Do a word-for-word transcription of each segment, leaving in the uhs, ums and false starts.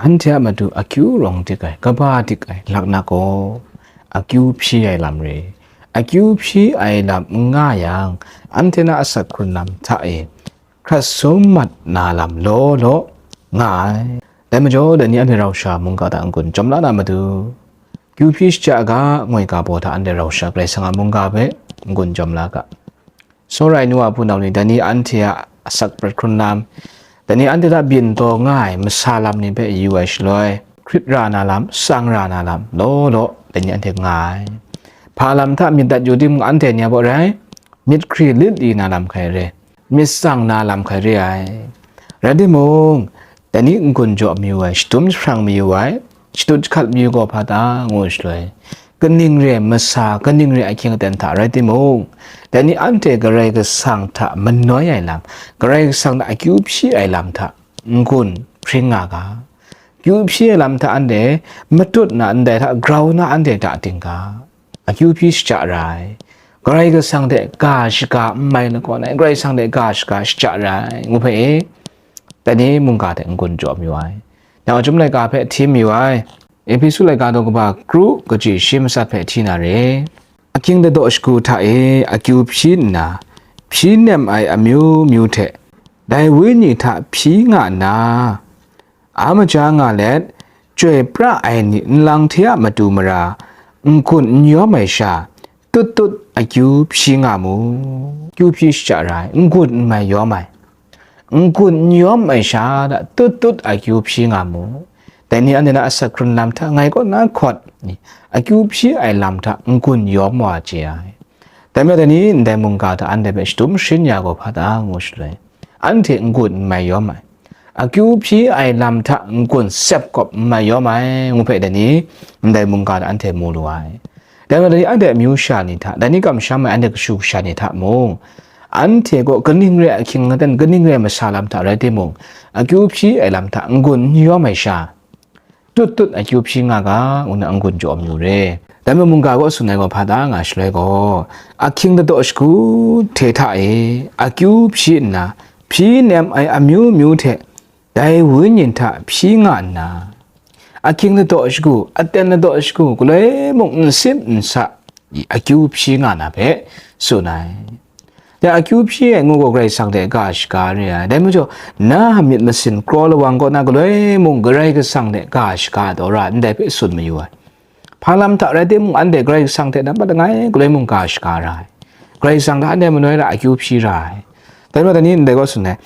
anhte a matu akyu rawng dik ai, kaba dik ai laknak gaw akyu hpyi ai lam re. Akyu hpyi ai lam n nga yang, anhte na asak hkrun lam hta e hkrat sum mat na lam law law nga ai. Dai majaw, dai ni anhte rau sha mungga hta n-gun jawm la na matu, kyu hpyi shaja ga, ngoi ga baw hta anhte rau sha Karai Kasang a mungga hpe n-gun jawm la ga. Tsawra ai nu a hpunau ni, dai ni anhte a asak prat hkrun lam, dai ni anhte hta byin taw nga ai masa lam ni hpe yu ai shaloi, hkrit ra na lam, tsang ra na lam law law, dai ni anhte nga ai. Hpa lam hta myit dat yu timung, anhte ni a baw rai, myit hkri lit li na lam hkai re, myit tsang na lam hkai re ai. Rai timung, dai ni n-gun jaw mayu ai, shadum jahprang mayu ai, shadut jahkat mayu gaw hpa ta ngu shaloi, kaning re ai masa, kaning re ai ahkying aten hta rai timung, dai ni anhte Karai Kasang hta manoi ai lam, Karai Kasang hta akyu hpyi ai lam hta n-gun hpring nga ga. Akyu hpyi ai lam hta anhte matut na, ndai hta grau na anhte da ting ga. Akyu hpyi shaja ra ai. Karai Kasang hte ga shaga n mai lagaw na, Karai Kasang hte ga shaga shaja ra ai, ngu hpe e, dai ni mungga hte n-gun jaw mayu ai. Nang a Chyum laika hpe hti mayu ai. Ehpesu laika daw kaba kru, kaji shi matsat hpe hti na re. Ahkying ladaw shagu hta e akyu hpyi nna, hpyi nem ai amyu myu hte dai Wenyi hta hpyi nga nna, a maja nga let, chyoi pra ai ni nlang hte a matu mara n-gun n yawm ai sha, tut tut akyu hpyi nga mu. Akyu hpyi shaja ra ai, n-gun n mai yawm ai, n-gun n yawm ai sha hta tut tut akyu hpyi nga mu. Dai ni anhte na asak hkrun lam hta ngai kaw na hkawt, akyu hpyi ai lam hta n-gun yawm wa chye ai. Dai majaw, dai ni ndai mungga hta anhte hpe shadum sharin ya gaw hpa ta ngu shaloi, anhte n-gun n mai yawm ai, akyu hpyi ai lam hta n-gun sep kawp n mai yawm ai, ngu hpe dai ni ndai mungga hta anhte mu lu ai. Dai majaw, dai ni anhte amyu sha ni hta, dai ni kamsham ai anhte kashu kasha ni hta mung, anhte gaw kaning re ai ahkying aten, kaning re ai masa lam hta rai timung, akyu hpyi ai lam hta n-gun n yawm ai sha, tut tut akyu hpyi nga ga, ngu na n-gun jaw mayu re. Dai majaw, mungga gaw tsun ai gaw hpa ta nga shaloi gaw, ahkying ladaw shagu hte hta e akyu hpyi nna, hpyi nem ai amyu myu hte dai Wenyi hta hpyi nga nna, ahkying ladaw shagu, aten ladaw shagu, galoi mung n sim n sa, akyu hpyi nga na hpe tsun ai. Dai akyu hpyi ai ngu gaw Karai Kasang hte ga shaga re ai. Dai majaw, na a myit masin kraw lawang kaw na galoi mung Karai Kasang hte ga shaga taw ra ai, ndai hpe tsun mayu ai. Hpa lam hta rai timung, anhte Karai Kasang hte nampat langai galoi mung ga shaga ra ai. Karai Kasang hta anhte manoi ra akyu hpyi ra ai. Dai majaw, dai ni ndai gaw tsun ai,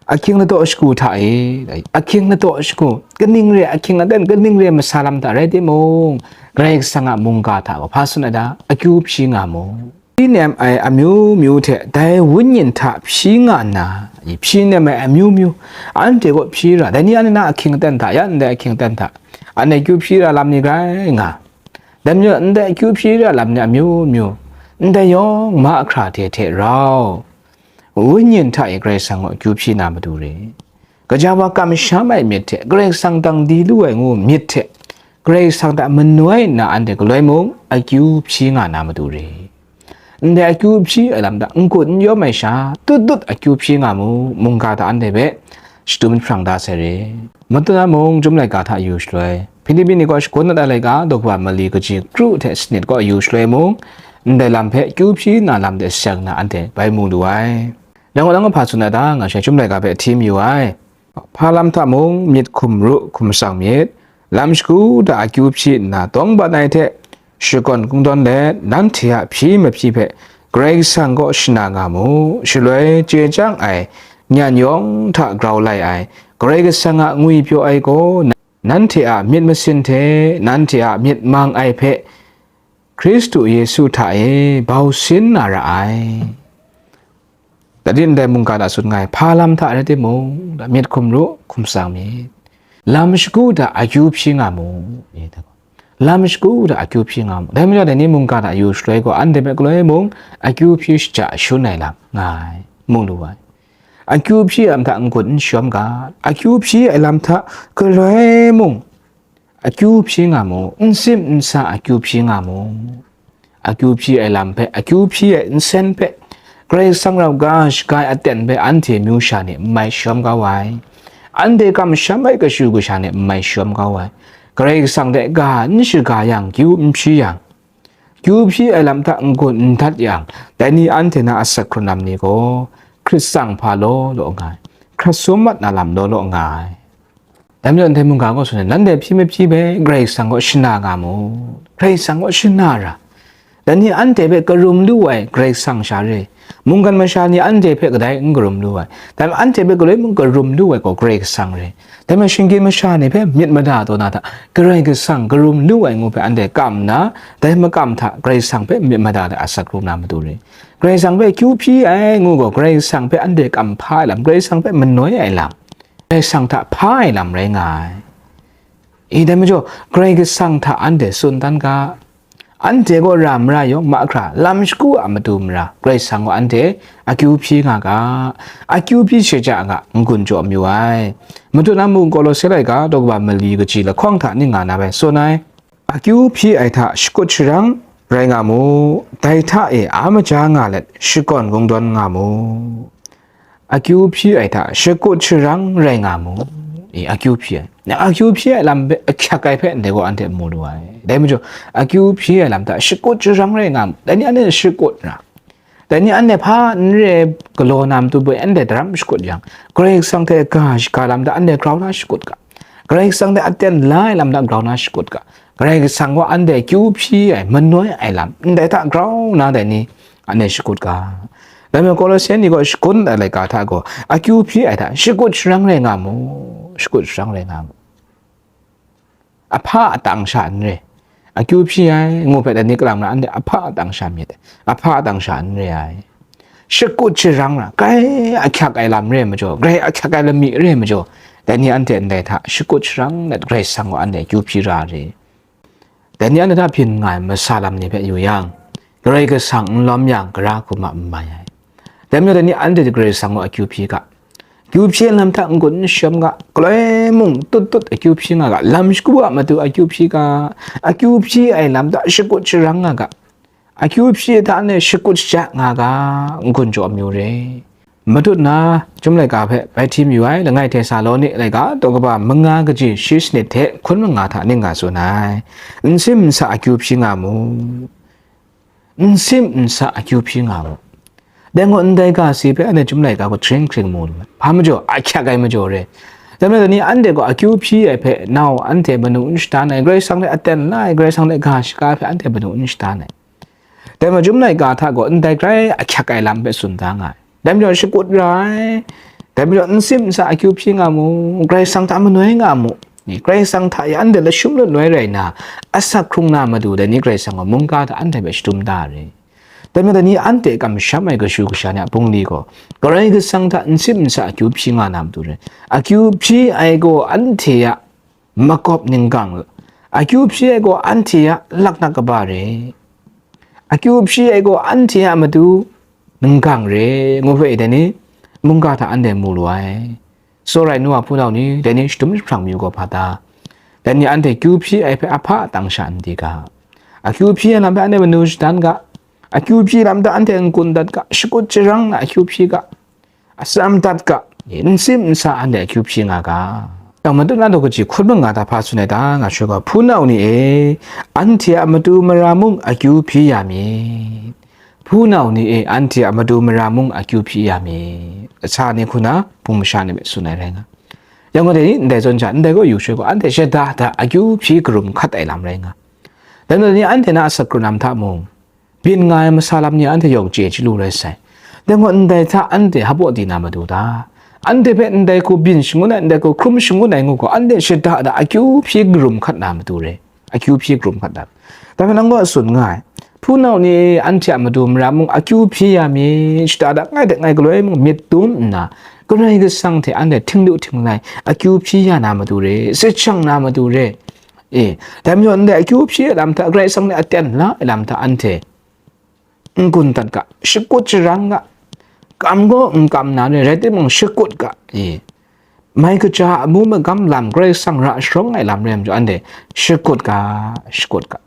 ahkying ladaw shagu hta e, ahkying ladaw shagu, kaning re ai ahkying aten, kaning re ai masa lam hta rai timung, Karai Kasang a mungga hta gaw hpa tsun ai ta, akyu hpyi nga mu. Hpyi nem ai amyu myu hte dai Wenyi hta hpyi nga nna, hpyi nem ai amyu myu, anhte gaw hpyi ra, dai ni anhte na ahkying aten hta, ya ndai ahkying aten hta, anhte akyu hpyi ra lam ni grai nga, dai majaw ndai akyu hpyi ra lam ni amyu myu, ndai yawng mahkra hte hte rau, Wenyi hta e Karai Kasang gaw akyu hpyi na matu re. Gaja wa kamsham ai myit hte, Karai Kasang dang di lu ai ngu myit hte, Karai Kasang hta manoi nna anhte galoi mung akyu hpyi nga na matu re. Ndai akyu hpyi ai lam hta n-gun n yawm ai sha, tut tut akyu hpyi nga mu, mungga hta anhte hpe shadum jahprang da sai re. Matut na mung Chyum laika hta yu shaloi, Hpilipi ni kaw shagun dat ai laika, daw kaba mali kaji kru hte sanit kaw yu shaloi mung, ndai lam hpe akyu hpyi na lam de seng na anhte bai mu lu ai. Dang gaw, dang gaw hpa tsun ai ta, nga shai Chyum laika hpe hti mayu ai. Hpa lam hta mung myit hkum ru hkum tsang myit, lam shagu hta akyu hpyi nna tawng bat ai hte, shakawn kungdawn let, nanhte a hpyi mahpyi hpe Karai Kasang kaw shana nga mu, shaloi chye chyang ai nyan yawng hta grau lai ai Karai Kasang a ngwipyaw ai gaw, nanhte a myit masin hte nanhte a myit mang ai hpe Hkristu Yesu hta e bau sin na ra ai. Dai ni ndai mungga hta tsun nga ai, hpa lam hta rai timung, myit hkum ru, hkum tsang myit. Lam shagu hta akyu hpyi nga mu, lam shagu hta akyu hpyi nga mu. Dai majaw, dai ni mungga hta yu shaloi gaw, anhte hpe galoi mung akyu hpyi shaja shun ai lam nga ai, mu lu ai. Akyu hpyi ai lam hta n-gun n shawm ga, akyu hpyi ai lam hta galoi mung akyu hpyi nga mu, n sim n sa akyu hpyi nga mu. Akyu hpyi ai lam hpe, akyu hpyi ai nsen hpe, Karai Kasang rau ga shaga ai aten hpe anhte myu sha ni n mai shawm kau ai. anhte kamsham ai kashu kasha ni n mai shawm kau ai, Karai Kasang hte ga n shaga yang, kyu n hpyi yang, kyu hpyi ai lam hta n-gun n dat yang, dai ni anhte na asak hkrun lam ni gaw, hkrit tsang hpa law law nga ai, hkrat sum mat na lam law law nga ai. Dai majaw ndai mungga gaw tsun ai, nanhte hpyi mahpyi hpe Karai Kasang kaw shana nga mu, Karai Kasang kaw shana ra. Dai ni anhte hpe karum lu ai Karai Kasang sha re, mungkan masha ni anhte hpe kadai n karum lu ai, dai anhte hpe galoi mung karum lu ai gaw Karai Kasang re. Dai majaw shinggyim masha ni hpe myit mada taw na hta, Karai Kasang karum lu ai ngu hpe anhte kam nna, dai makam hta Karai Kasang hpe myit mada ai asak hkrung na matu re. Karai Kasang hpe kyu hpyi ai ngu gaw, Karai Kasang hpe anhte kam hpa ai lam, Karai Kasang hpe manoi ai lam, Karai Kasang hta hpa ai lam rai nga ai. I, dai majaw, Karai Kasang hta anhte tsun dan ga, anhte gaw ra mara yawng mahkra lam shagu a matu mara, Karai Kasang gaw anhte akyu hpyi nga ga, akyu hpyi shaja ga, n-gun jaw mayu ai. Matut na mung Kolose laika daw kaba mali kaji lahkawng hta ning nga na bai tsun ai. Akyu hpyi ai hta shakut sharang rai nga mu, dai hta e a maja nga let shakawn kungdawn nga mu. Akyu hpyi ai hta shakut sharang rai nga mu. E, akyu hpyi ai. Akyu hpyi ai lam hpe ahkyak ai hpe ndai gaw anhte mu lu ai. Dai majaw, akyu hpyi ai lam hta shakut sharang rai nga mu. Dai ni anhte shakut ra. Dai ni anhte hpa n re ai galaw na matu hpe anhte daram shakut yang, Karai Kasang hte ga shaga lam hta anhte grau na shakut ga. Karai Kasang hte aten la ai lam hta grau na shakut ga. Karai Kasang gaw anhte kyu hpyi ai, manoi ai lam, ndai hta grau na dai ni, anhte shakut ga. Dai majaw Kolose ni gaw shakut ai laika hta gaw, akyu hpyi ai hta shakut sharang rai nga mu, shakut sharang rai nga mu. Ahpa atang sha n re, akyu hpyi ai ngu hpe dai ni kalam rai, anhte ahpa atang sha myit ai, ahpa atang sha n re ai. Shakut sharang ra, grai ahkyak ai lam re ai majaw, grai ahkyak ai lami re ai majaw, dai ni anhte ndai hta shakut sharang let Karai Kasang gaw anhte akyu hpyi ra re. Dai ni anhte hta byin nga ai masa lam ni hpe yu yang, Karai Kasang n lawm yang, gara hkum a n mai ai. Dai majaw dai ni anhte Karai Kasang gaw akyu hpyi ga, akyu hpyi ai lam hta n-gun n shawm ga, galoi mung tut tut akyu hpyi nga ga, lam shagu a matu akyu hpyi ga, akyu hpyi ai lam hta shakut sharang nga ga, akyu hpyi ai hta anhte shakut shaja nga ga, n-gun jaw mayu re. Matut na, Chyum laika hpe bai hti mayu ai, langai Htesaloni laika daw kaba manga kaji shi sanit hte hkun manga hta ning nga tsun ai. N sim n sa akyu hpyi nga mu. N sim n sa akyu hpyi nga mu. Dai gaw ndai ga si hpe anhte Chyum laika gaw hkring hkring mu lu ai. Hpa majaw, ahkyak ai majaw re. Dai majaw dai ni anhte gaw akyu hpyi ai hpe nau anhte manu n shadan ai, Karai Kasang hte aten la ai, Karai Kasang hte ga shaga ai hpe anhte manu n shadan ai. Dai majaw Chyum laika hta gaw ndai grai ahkyak ai lam hpe tsun da nga ai. Dai majaw shakut ra ai. Dai majaw n sim n sa akyu hpyi nga mu, Karai Kasang hta manoi nga mu. Ni Karai Kasang hta e anhte lashum lanoi rai nna, asak hkrung na matu dai ni Karai Kasang gaw mungga hta anhte hpe shadum da re. Dai majaw dai ni anhte kamsham ai kashu kasha ni a bungli gaw, Karai Kasang hta n sim n sa akyu hpyi nga na matu re. Akyu hpyi ai gaw anhte a makawp ninggang, akyu hpyi ai gaw anhte a laknak kaba re. Akyu hpyi ai gaw anhte a matu ninggang re, ngu hpe dai ni mungga hta anhte mu lu ai. Tsawra ai nu a hpunau ni, dai ni shadum jahprang mayu gaw hpa ta? Dai ni anhte akyu hpyi ai hpe ahpa atang sha n di ga. Akyu hpyi ai lam hpe anhte manu shadan ga. Akyu hpyi lam hta anhte n-gun dat ga, shakut sharang na akyu hpyi ga, atsam dat ga, n sim n sa anhte akyu hpyi nga ga. Yang matut na daw kaji hkun manga hta hpa tsun ai ta nga shut ga, hpunau ni e, anhte a matu mara mung akyu hpyi ya myit. Hpunau ni e, anhte a matu mara mung akyu hpyi ya myit. Kasa ni hku na, hpung masha ni hpe tsun ai rai nga. Yang gaw dai ni, ndai zawn sha, ndai gaw yu sha gaw, anhte shada da akyu hpyi karum hkat ai lam rai nga. Dai majaw ni anhte na asak hkrung lam hta mung, byin nga ai masa lam ni anhte yawng chye chyalu rai sai. Dai gaw ndai hta anhte hpaw di na matu ta? Anhte hpe ndai hku byin shangun ai, ndai hku hkrum shangun ai ngu gaw, anhte shada da akyu hpyi karum hkat na matu re. Akyu hpyi karum hkat dat. Dai hpe nang gaw tsun nga ai. Hpunau ni e, anhte a matu mara mung akyu hpyi ya myit, shada da ngai hte ngai galoi mung myit dum nna, Karai Kasang hte anhte htinglu htinglai akyu hpyi ya na matu re, sechang na matu re. E, dai majaw ndai akyu hpyi ai lam hta, Karai Kasang ni aten la ai lam hta anhte n-gun dat ga, shakut sharang ga, kam gaw n kam na re, rai timung shakut ga, e, mai kaja a amu magam lam, Karai Kasang ra sharawng ai lam re ai majaw, anhte shakut ga, shakut ga.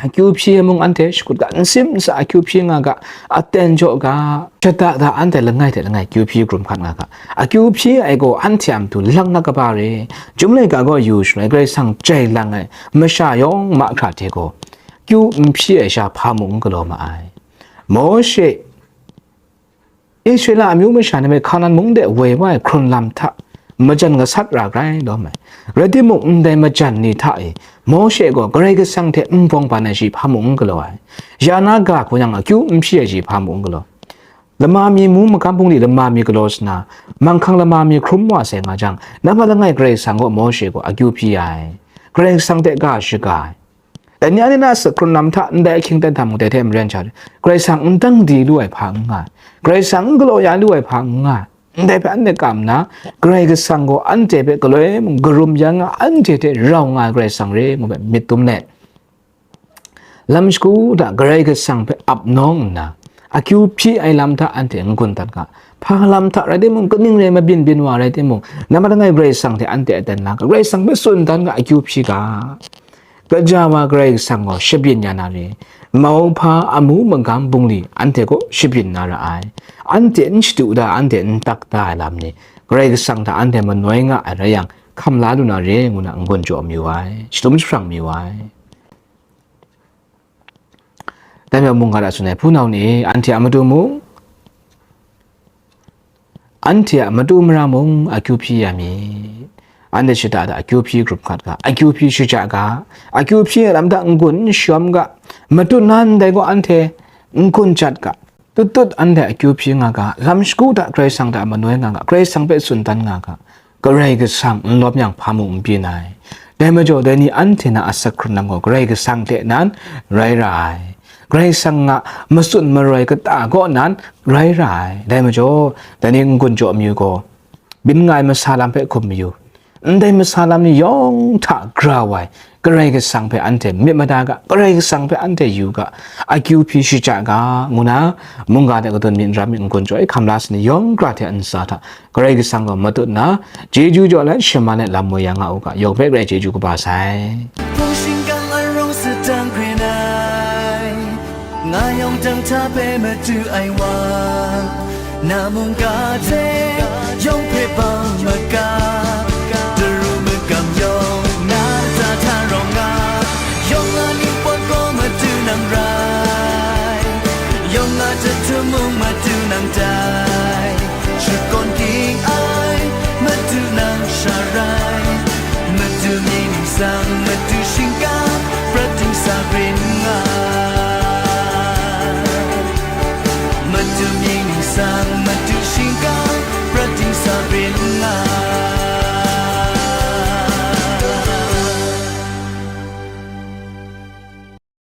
Akyu hpyi ai mung anhte shakut ga, nsim nsa akyu hpyi nga ga, aten jaw ga, shada da anhte langai hte langai akyu hpyi hkrum hkat nga ga, akyu hpyi ai gaw anhte a matu lak na kaba re, Chyum laika gaw yu shaloi Karai Kasang jai lang ai masha yawng mahkra hte gaw, akyu n hpyi ai sha hpa mung n galaw ma ai. Mawshe, Israela amyu masha ni hpe Hkanan mung de woi wa ai hkrun lam hta majan gasat ra grai lawm ai. Rai timung, ndai majan ni hta e Mawshe gaw Karai Kasang hte n bawng ban ai shi hpa mung n galaw ai. Ya na ga hku yang akyu n hpyi ai shi hpa mung n galaw. Lama mi mu magam bungli lama mi galaw sa na, manghkang lama mi hkrum wa sai nga jang, na ma langai Karai Kasang gaw Mawshe gaw akyu hpyi ai. Karai Kasang hte ga shaga ai. Dai ni anhte na asak hkrun lam hta ndai ahkying dan hta mung dai hte maren sha, Karai Kasang n dang di lu ai hpa n nga ai. Karai Kasang n galaw ya lu ai hpa n nga ai. Ndai hpe anhte kam nna, Karai Kasang gaw anhte hpe galoi mung karum ya nga, anhte hte rau nga ai Karai Kasang re ngu hpe myit dum let, lam shagu hta Karai Kasang hpe ap nawng nna, akyu hpyi ai lam hta anhte n-gun dat ga. Hpa lam hta rai timung, kaning rai mabyin byin wa rai timung, na ma langai Karai Kasang hte anhte aten la ga, Karai Kasang hpe tsun dan ga, akyu hpyi ga. Kaja wa Karai Kasang gaw shabyin ya na re, mauhpa amu magam bungli anhte gaw shabyin na ra ai. Anhte n shadu da, anhte n tak da ai lam ni, Karai Kasang hta anhte manoi nga ai rai yang, hkam la lu na re ngu na n-gun jaw mayu ai, shadum jahprang mayu ai. Dai majaw mungga hta tsun ai hpunau ni, anhte a matu mung, anhte a matu mara mung akyu hpyi ya myit. Anhte shada da akyu hpyi hkrum hkat ga, akyu hpyi shaja ga, akyu hpyi ai lam hta n-gun n shawm ga, matut na ndai gaw anhte n-gun jat ga, tut tut anhte akyu hpyi nga ga, lam shagu hta Karai Kasang hta manoi nga ga, Karai Kasang hpe tsun dan nga ga, Karai Kasang n lawm yang hpa mung n byin ai. Dai majaw, dai ni anhte na asak hkrun lam gaw Karai Kasang hte nan rai ra ai. Karai Kasang a matsun maroi kata kaw nan rai ra ai. Dai majaw, dai ni n-gun jaw mayu gaw, byin nga ai masa lam hpe hkum mayu. Ndai masa lam ni yawng hta grau ai, Karai Kasang hpe anhte myit mada ga, Karai Kasang hpe anhte yu ga, akyu hpyi shaja ga, ngu na, mungga hte kadun myit n ram myit n-gun jaw ai hkam la sa ni yawng gara hte ntsa hta, Karai Kasang gaw matut nna, chyeju jaw let, shaman let lam woi ya nga u ga, yawng hpe grai chyeju kaba sai. Hpung shingkang arawng sadang hkren ai, nga yawng dang hta hpe madu ai wa, na mungga hte yawng hpe bang maga, daru magam yawng na lata hta rawng nga, yawng a ningpawt gaw madu nang rai, yawng a jahtum mung madu nang dai, shakawn ging ai madu nang sha rai, madu mying ningsang